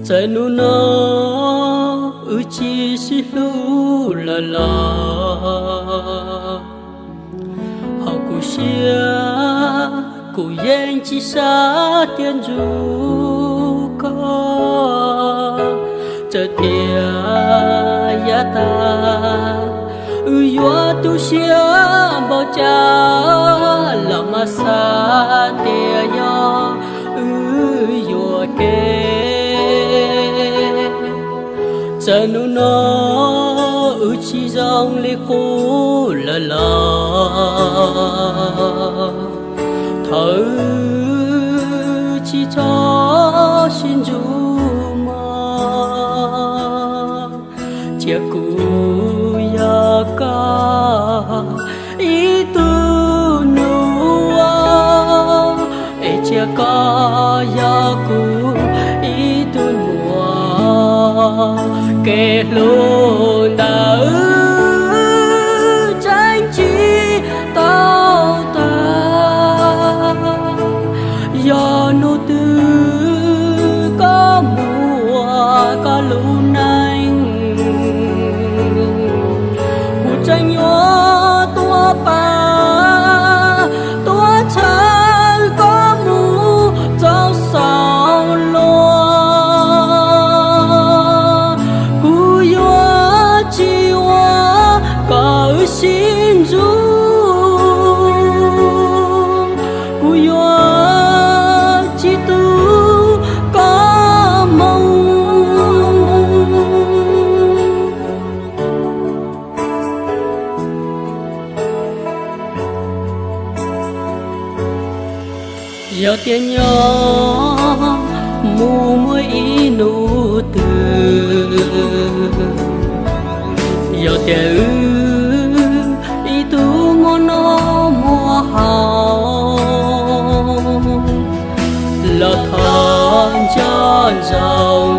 Txawm hnub no wb tsis sib hlub lawm los, hauv kuv siab kuv yeej tsis xav tias ntsub koj. Txawm tias yav tas wb yuav tu siab npaum cas los mas xav tias yog wb yuam kev. Txawm hnub no wb tsis zoo li qub lawm los, thaum wb tsis tshua sib ntsub mog, cia kuv yog koj ib tug nus, es cia koj yog kuv ib tug nua. Kev hlub ntawd wb tseem tsis tau tag, yog hnub twg koj mus ua koj lub neej, kuv tseem yuav tuaj pab tuaj txhawb koj mus txog saum luag. Kuv yuav tsis ua kom wb sib ntsub, kuv yuav tsis tu koj moo. Yog tias nyob mus muaj ib hnub twg, yog tias wb ib tug muaj noj muaj haus los thov nco ntsoov